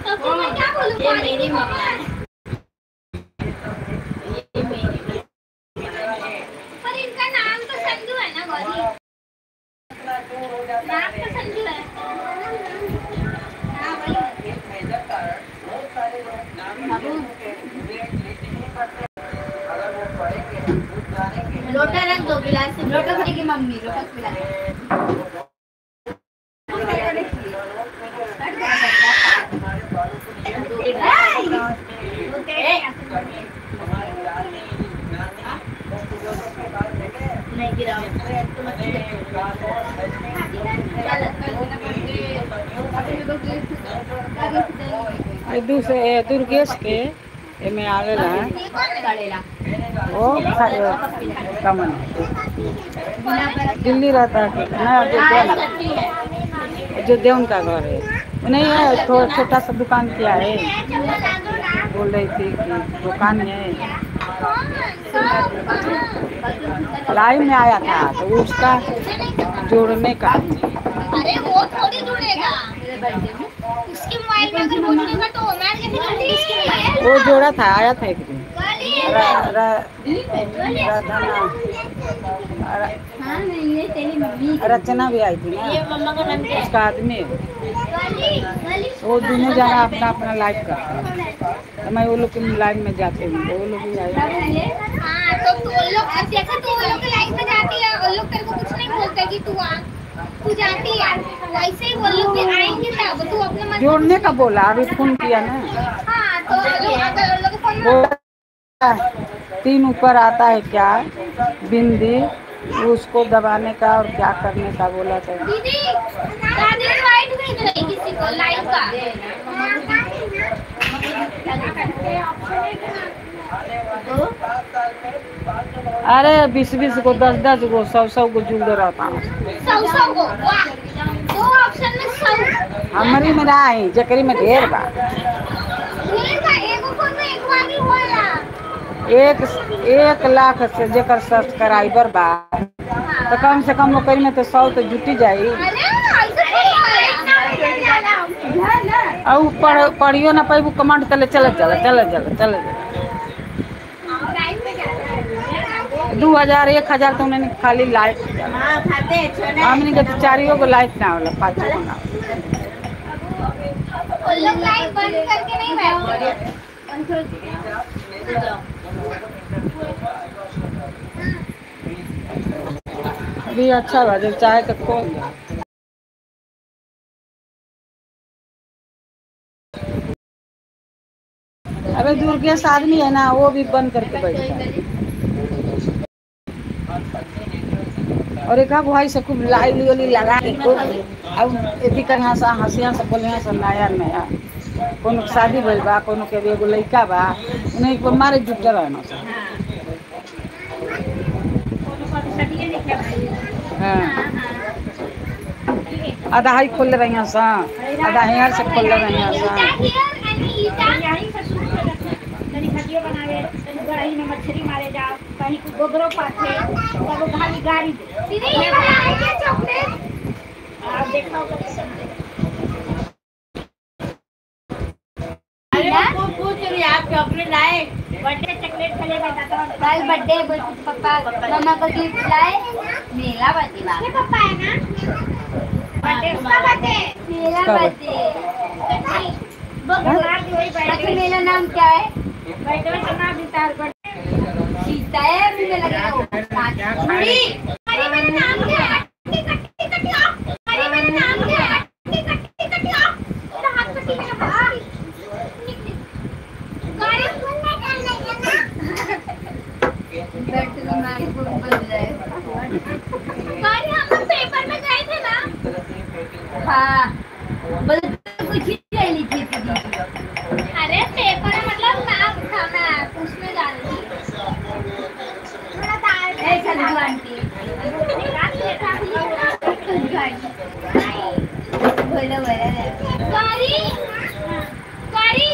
तो फिर मैं क्या बोलूँ? ये मेरी मम्मा है, ये मेरी। पर इनका नाम तो संजू है ना गौरी, नाम तो संजू है। हाँ वही। लोटा रख दो गिलास से। लोटा खाएगी मम्मी, लोटा पिला। नहीं गिराओ तुम अच्छी दूसरे दुर्गेश के एमे आवेला वो कमन दिल्ली रहता है ना, जो देवन का घर है नहीं है, थोड़ा छोटा सा दुकान किया है। बोल रही थी कि दुकान है, लाइव में आया था तो उसका जोड़ने का। अरे वो थोड़ी जुड़ेगा उसके मोबाइल में, अगर वो जुड़ेगा तो मैं कैसे जुड़ूंगी उसके मोबाइल? वो जोड़ा था, आया था एक दिन। हाँ नहीं ये तेरी मम्मी। रचना भी आई थी ना, ये मम्मा का नाम क्या है? उसका आदमी। वो दोनों जना अपना अपना लाइव करते हैं, तो मैं वो लोग के लाइव में जाती हूँ, वो लोग भी आए। हाँ तो तू लोग जैसे तू वो लोग के लाइव में जाती है, वो लोग तेरे को कुछ नहीं बोलते कि तू आ, तू जाती है, वैसे ही वो लोग भी आएंगे तब तू अपने मन जोड़ने का बोला, अभी फोन किया ना। हाँ तो लोग अगर उन लोग के फोन में 3 ऊपर आता है क्या बिंदी, उसको दबाने का और क्या करने का बोला था। दीदी दादी इनवाइट भेज रही किसी को लाइव का। अरे 20-20 को 10-10 को 100-100 को जुड़ रहता हूँ। 100-100 को, वाह, दो ऑप्शन में 100। हमारी में ना आई जकरी में ढेर बा। ढेर का एगो फोन में एक बार ही होला। 1 लाख से जेकर सब्सक्राइबर बा तो कम से कम ओकरी में तो 100 तो जुटी जाई। अरे ऐसे थोड़ी होला। और पढ़ियो ना पैबू कमांड तले चल चल चल चल चल 2000 1000 तो उन्होंने खाली लाइट। हमने के तो 4 गो लाइट ना होला, 5 गो ना। वो लोग लाइट बंद करके नहीं बैठते। अभी अच्छा बा, जब चाहे तो खोल दो। अबे दुर्गेश आदमी है ना, वो भी बंद करके बैठता है। और एक भाई से खूब लाई ली लगा के खूब अब यदि कहाँ से हंसिया से बोलिया से नया नया कोनो के शादी भइल बा, कोनो के एगो लड़का बा, उन्हें को मारे जुटल रहना सब। हाँ। आधा हाई खोल रही हैं सा, आधा हेयर से खोल रही हैं सा। यहीं से शुरू हो जाते तनी खटियो बनावे, तनी गड़ही में मछली मारे जाओ, कहीं को गोबरो पाथे तब वो खाली गाड़ी दे। दीदी ये वाला है क्या चॉकलेट? आप देखो अरे वो पूछ रही आप चॉकलेट लाए, बर्थडे चॉकलेट चलेगा दादा। कल बर्थडे पापा मम्मा को गिफ्ट लाए, मेला बर्थडे बा। ये पापा है ना बर्थडे, उसका बर्थडे मेरा बर्थडे। बर्थडे मेरा नाम क्या है? बर्थडे का नाम दितार बर्थडे सीता है अभी मैं लगा अरे मेरा नाम क्या है? कट्टी कट्टी कट्टी ऑफ। अरे मेरा नाम क्या है? कट्टी कट्टी कट्टी ऑफ। मेरा हाथ कट्टी, मेरा हाथ कट्टी। गाड़ी सुनना करना है ना। बैठ के मार को बन जाए। गाड़ी हम लोग पेपर में गए थे ना। हां बस कुछ ही नहीं लिखी थी। अरे पेपर मतलब नाम था, मैं उसमें जा रही थी। थोड़ा दाल ए संजू आंटी बोलो बोलो। गौरी गौरी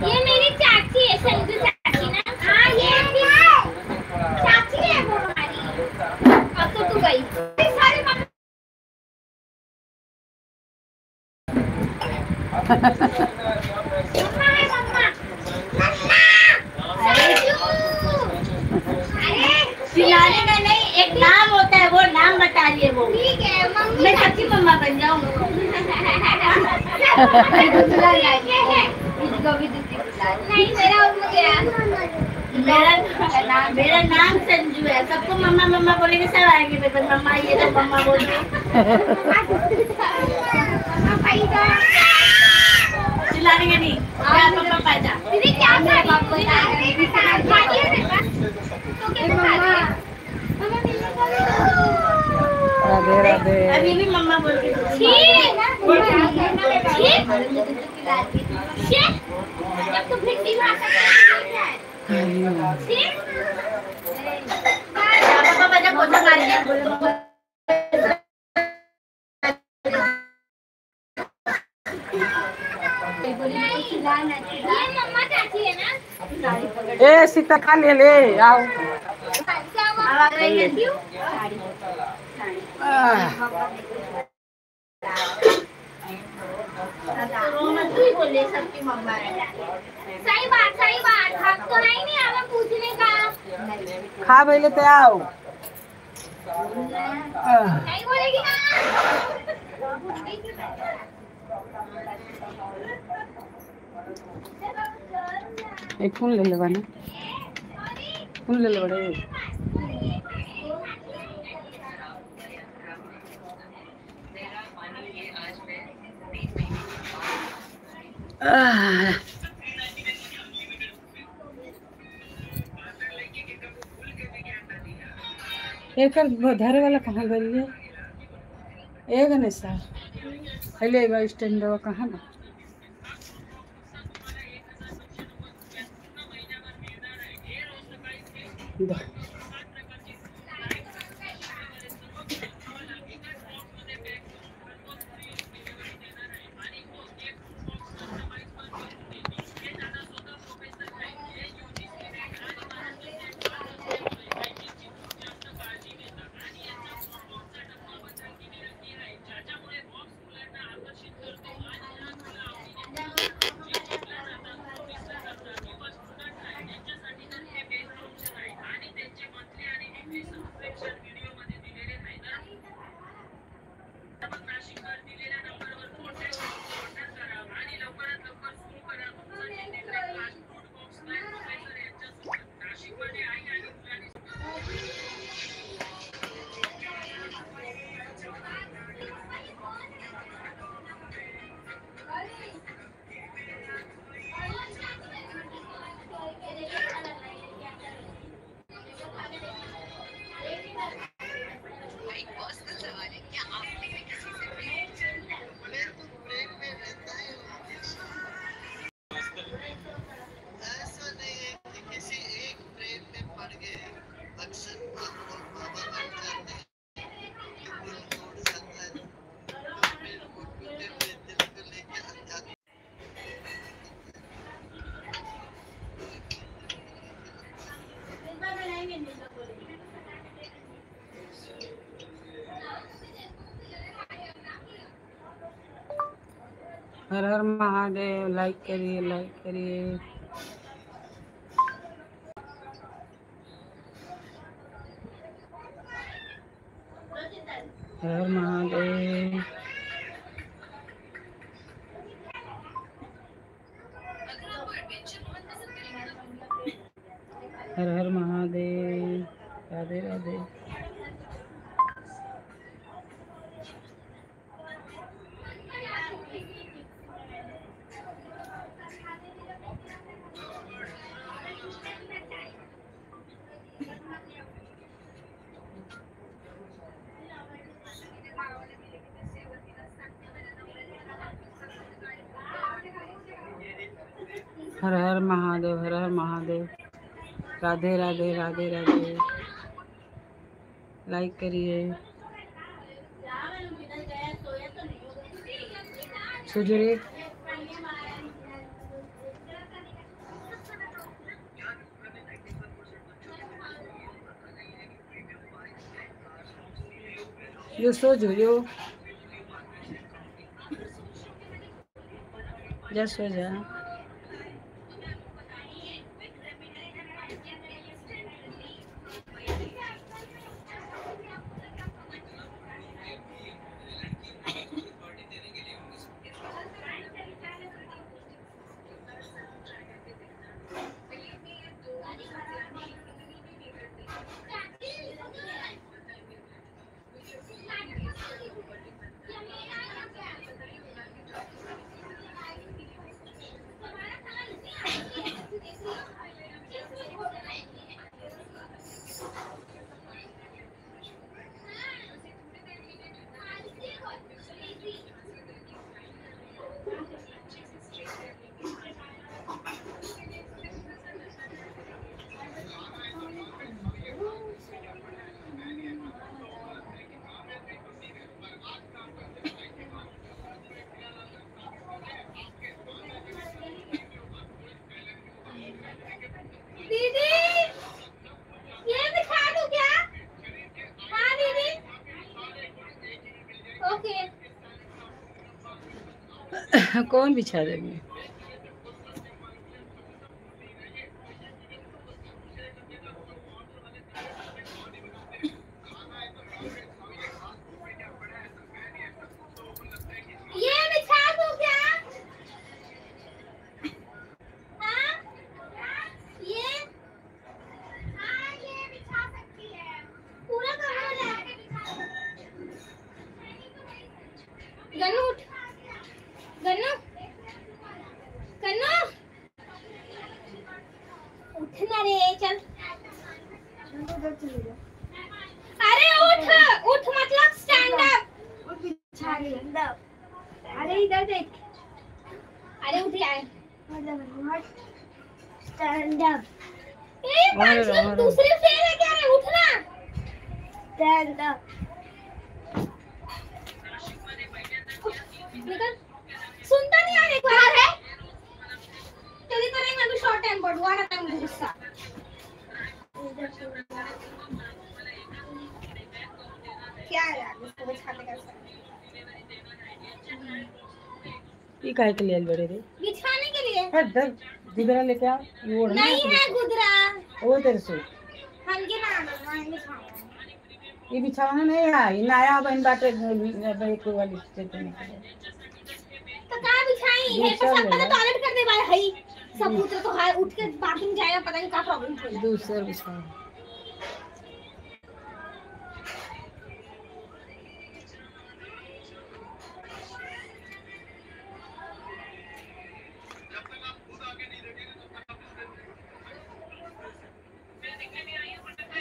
ये मेरी चाची है, संजू चाची ना। हाँ ये चाची है वो हमारी। अब तो तू गई सारे मम्मा है, मम्मा मम्मा संजू। अरे चिल्लाने का नहीं, एक नाम होता है, वो नाम बता रही है वो। ठीक है मम्मी, मैं सबकी मम्मा बन जाऊँ। नहीं मेरा उम्र गया। मेरा नाम संजू है, सबको मम्मा मम्मा बोलेंगे, सब आएंगे मेरे पास, मम्मा ये तो मम्मा बोलेंगे। चिल्लाने का नहीं, मम्मा पैदा। दीदी क्या खा रही है? तो क्या खा रही है? मम्मा मिलने को राधे राधे। अभी भी मम्मा बोल के जब तू भिंडी भाषा पापा बजा पोछा मार के ये मम्मा चाची है ना। ए सीता खा ले ले आओ। बोले सबकी मम्मा है। सही बात, सही बात। हक तो है ही नहीं हमें पूछने का। खा पहले तो आओ। नहीं बोलेगी ना। एक फोन ले ले बना, फोन ले ले बड़े। एकर धरे वाला कहाँ गई? ए गणेशा पहले एगो स्टैंड कहाँ बा? दो। हर हर महादेव। लाइक करिए, लाइक करिए। हर हर महादेव। हर हर महादेव। राधे राधे। हर हर महादेव, हर हर महादेव। राधे राधे, राधे राधे। लाइक करिए। सुजरे यो सो जो यो जा सो जा। दीदी ये बिछा दूं क्या? हाँ दीदी, ओके। कौन बिछा देंगे? ये बिछा दूं क्या? हाँ ये, हाँ ये बिछा सकती है, पूरा कवर लगा के बिछा सकती है। गन्नू उठ, गन्नू, गन्नू उठना रे, चल। अरे उठ उठ, मतलब स्टैंड अप। अरे इधर देख। अरे उठ यार, स्टैंड अप। ए पांच लोग दूसरे फेल है क्या रे? उठना, स्टैंड अप। निकल। सुनता नहीं यार, एक बार है तेरी तरह मैं भी शॉर्ट टेम्पर्ड हुआ ना, मुझे गुस्सा। क्या यार उसको बिछाने का, ये काहे के लिए आइल बड़े रे? बिछाने के लिए। हट धर, गुदरा लेके आ। ये ओढ़ना नहीं है गुदरा, वो तेरे से हमके ना आना बिछाना। ये बिछाना नहीं है, ये नया बहन बाटे भाई को वाली चेतनी के तो कहां बिछाई है? दूसरा पर सब ले ला। पता टॉयलेट करने वाला है ही। सब उतर तो हार उठ के बाथरूम जाएगा, पता नहीं क्या प्रॉब्लम हो। दूसरा बिछाओ।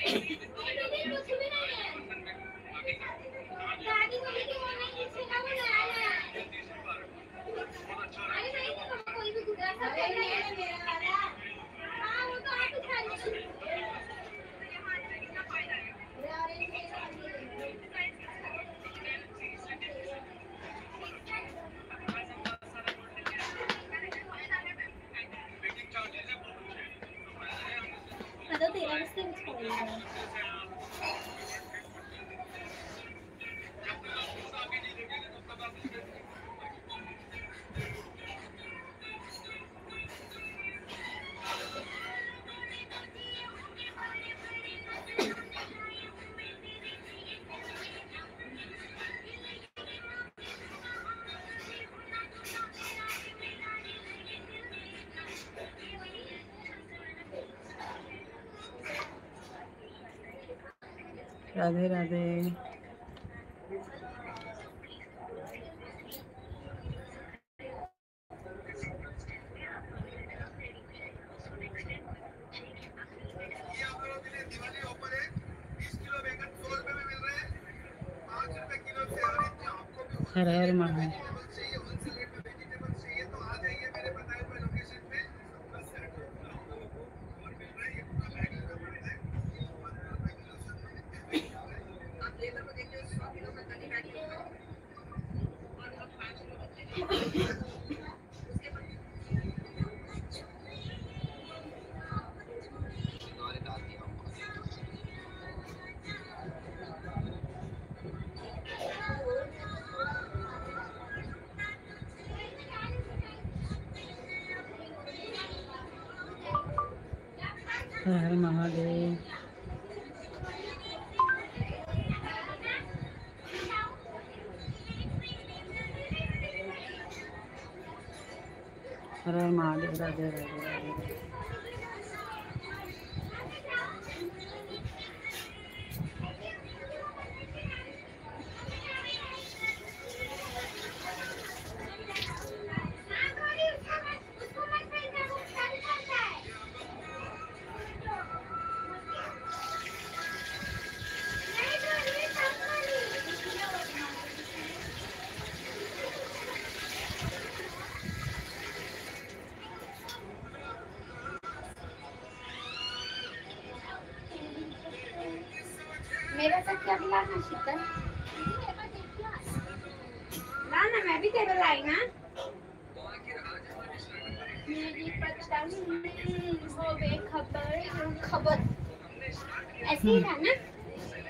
कुछ भी नहीं है दादी, मम्मी के वो नहीं बिछेगा, वो नया नया। अरे नहीं देखो कोई भी गुदरा सब नहीं है मेरा वाला। हाँ वो तो आप बिछा लीजिए। मैं तो तेरा बिस्तर बिछाऊंगी। राधे राधे। हर हर महादेव। हर हर महादेव। हर हर महादेव। राधे राधे राधे। मेरा सब क्या लाना शीतल, लाना मैं भी तेरे लाई ना। मेरी पतंग होवे खबर खबर ऐसे ही था ना,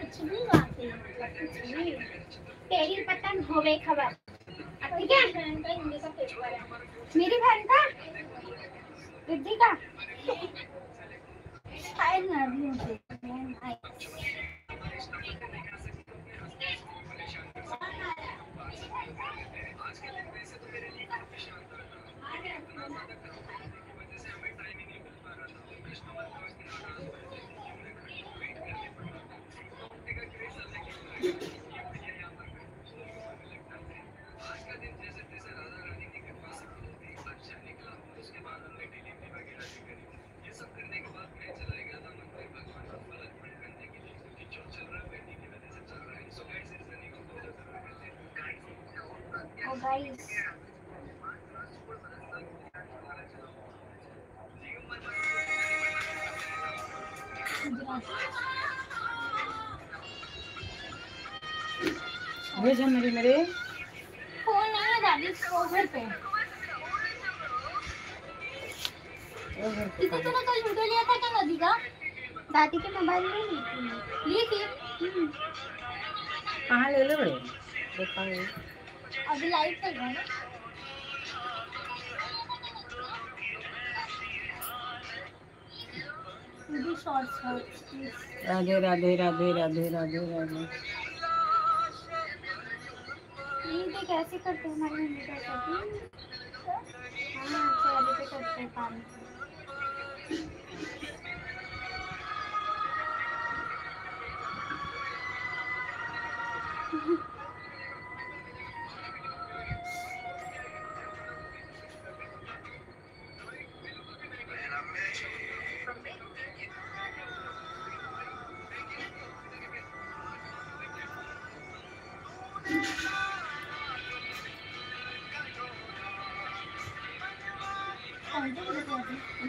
कुछ भी बात नहीं, मतलब कुछ भी। तेरी पतंग होवे खबर, ठीक है। मेरी बहन का, रिद्धि का शायद ना भी मुझे। गाइस भेज मेरी मेरे फोन नहीं है दादी, वो घर पे। दीदी तूने कल वीडियो लिया था क्या नदी का? दादी के मोबाइल में ली थी। ली थी? कहाँ ले ले बड़े देखा है अभी लाइव चल रहा है ना। राधे राधे राधे राधे राधे राधे। नहीं तो कैसे करते हैं हमारी मम्मी कैसे करती है? हाँ चेहरे पे करते हैं पानी।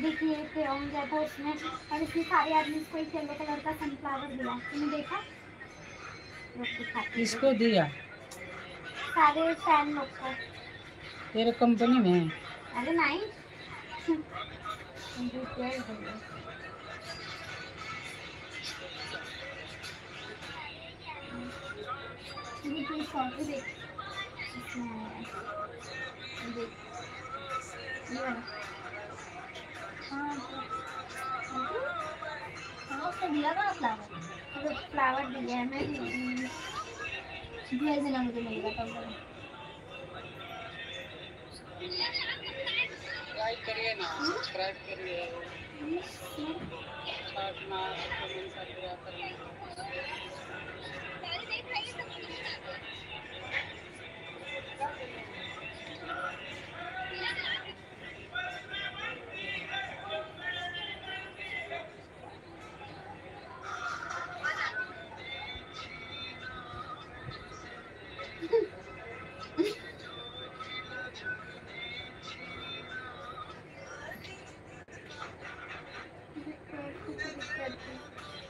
देखिए एक ऑन गया था उसमें, और इसमें सारे आदमी इसको एक येलो कलर का सनफ्लावर दिया। तुमने देखा? किसको दिया? सारे फैन लोग को। तेरे कंपनी में? अरे नहीं। देख देख हाँ हाँ उसने दिया था फ्लावर, फ्लावर दिया है। मैं भेज देना मुझे, मिलेगा तब। लाइक करिए ना, सब्सक्राइब करिए,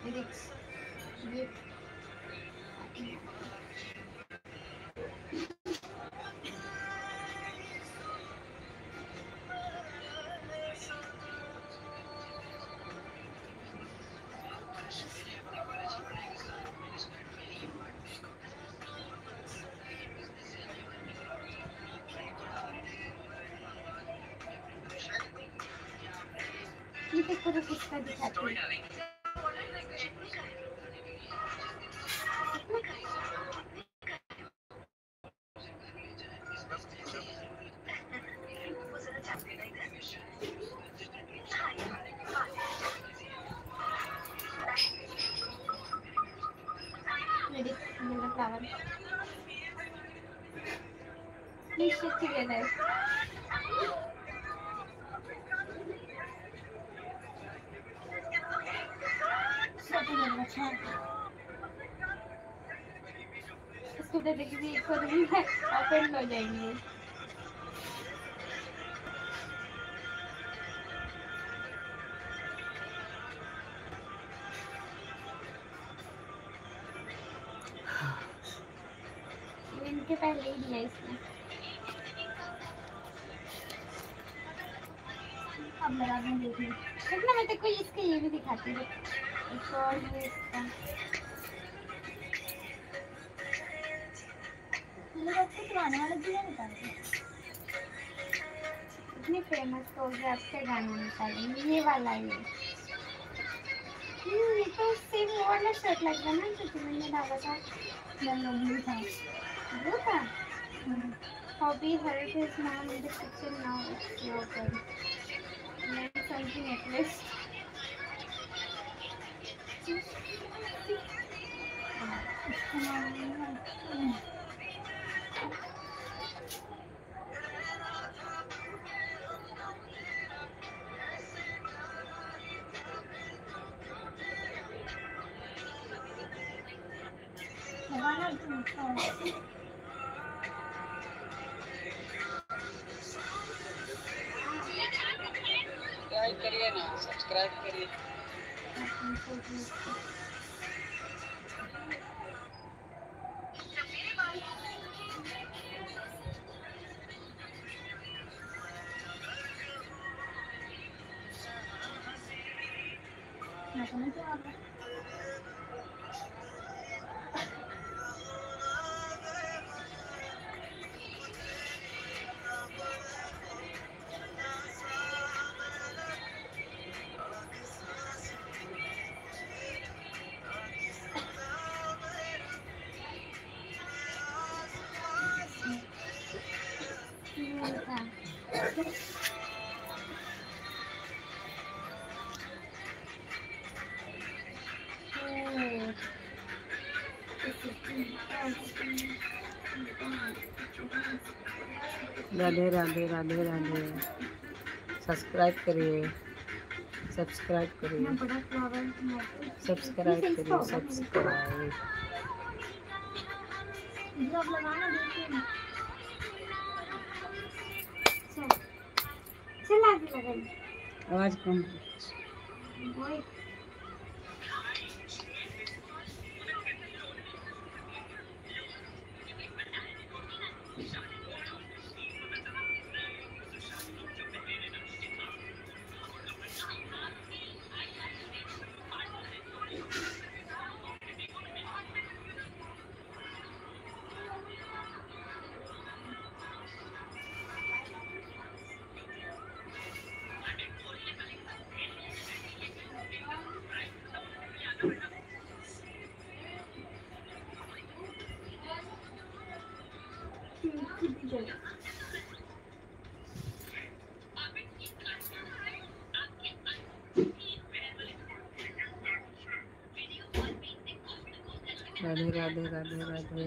ये देख, ये ये देखो, रुक इसका दिखाती हूँ। ये देख मेरा फ्लावर, प्लीज शिफ्ट टुगेदर। अच्छा इसको तो देखिए, खुद भी ओपन हो जाएंगे। इनके पहले ही दिया इसने। अब लगा दूँ देखिए। देखना मैं तेरे को इसके ये भी दिखाती हूँ। एक और ये इसका पुराने वाला दिया निकालते। इतनी फेमस हो गया, अब से गाना निकालेंगे ये वाला। ये ये तो सेम वो वाला शर्ट लग रहा है ना जो तुमने डाला था। ब्लू था, ब्लू था। Hobby help his mom in the kitchen, now it's your turn. Learn something at least. Like करिए ना, सब्सक्राइब करिए। राधे राधे राधे राधे। सब्सक्राइब करिए, सब्सक्राइब करिए, सब्सक्राइब करिए, सब्सक्राइब। आवाज कम। राधे राधे राधे राधे।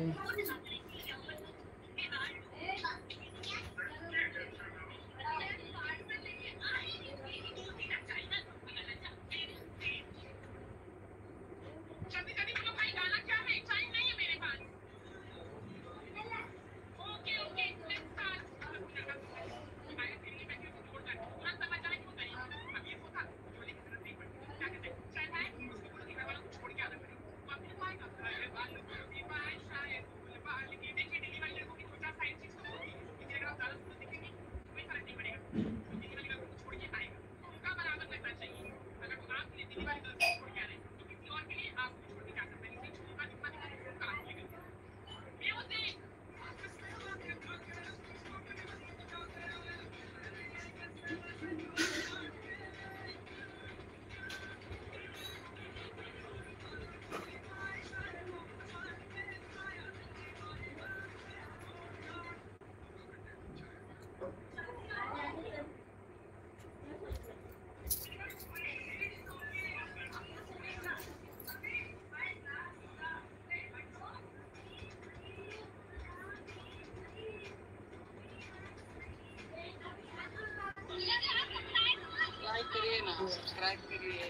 को सब्सक्राइब करिए।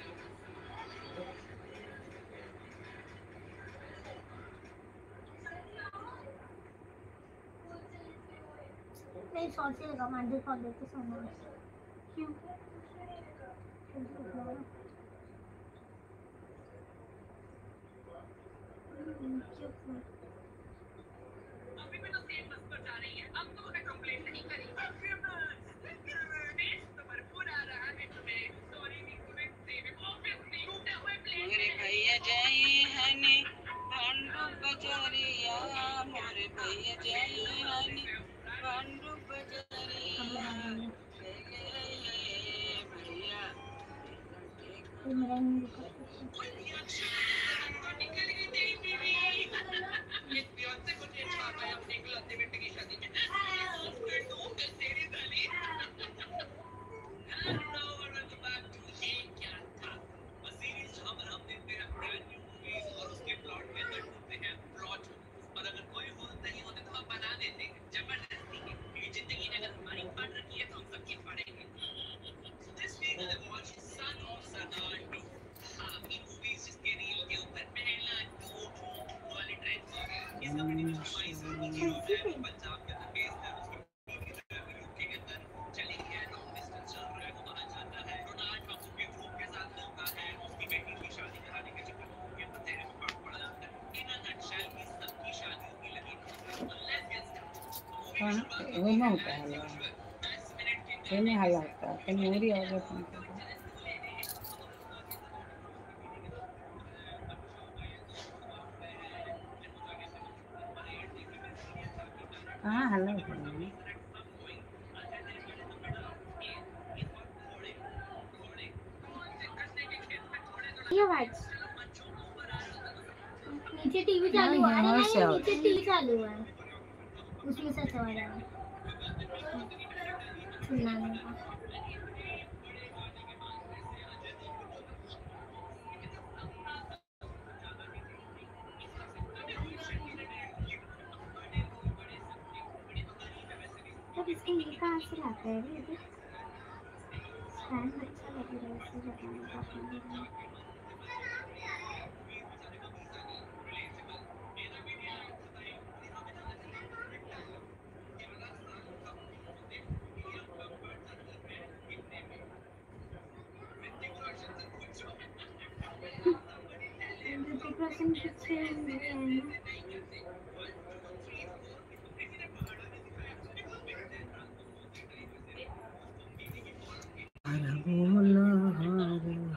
नहीं सोचेगा मंदिर कौन देते सोना क्यों? मोरे भैया जय हनी भांडू बजरिया, मोरे भैया जय हनी भांडू बजरिया, भैया मेरा होना होता है हलवा, कहने हल्ला होता है, कहीं मेरी आवाज़ फोन कर। कहाँ हल्ला होता है? आवाज नीचे टीवी चालू है। अरे नहीं, नीचे टीवी चालू है, उसमें से आवाज आ रहा है। सुनना नहीं। अब इसको ये कहाँ से लाता है? ये फैन अच्छा लग रहा है इसे लगाने का। ऋतिक रोशन कुछ है ना? हर बोल हर हर बाबा।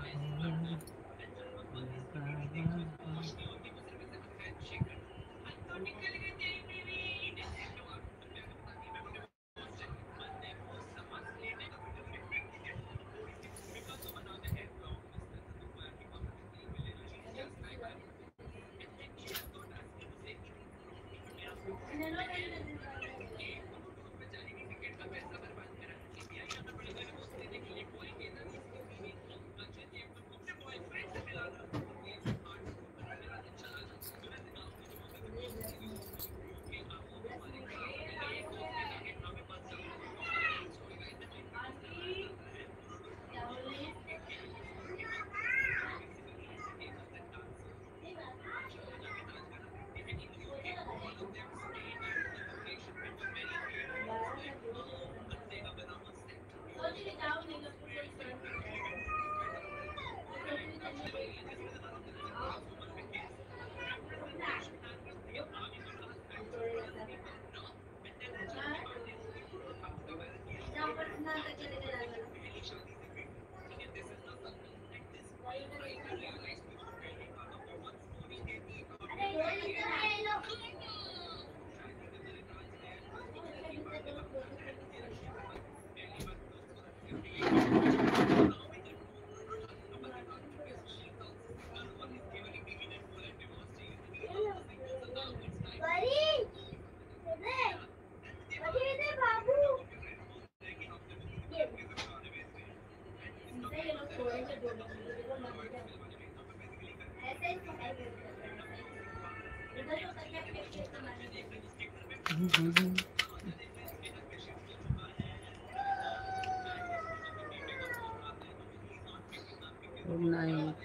Good night.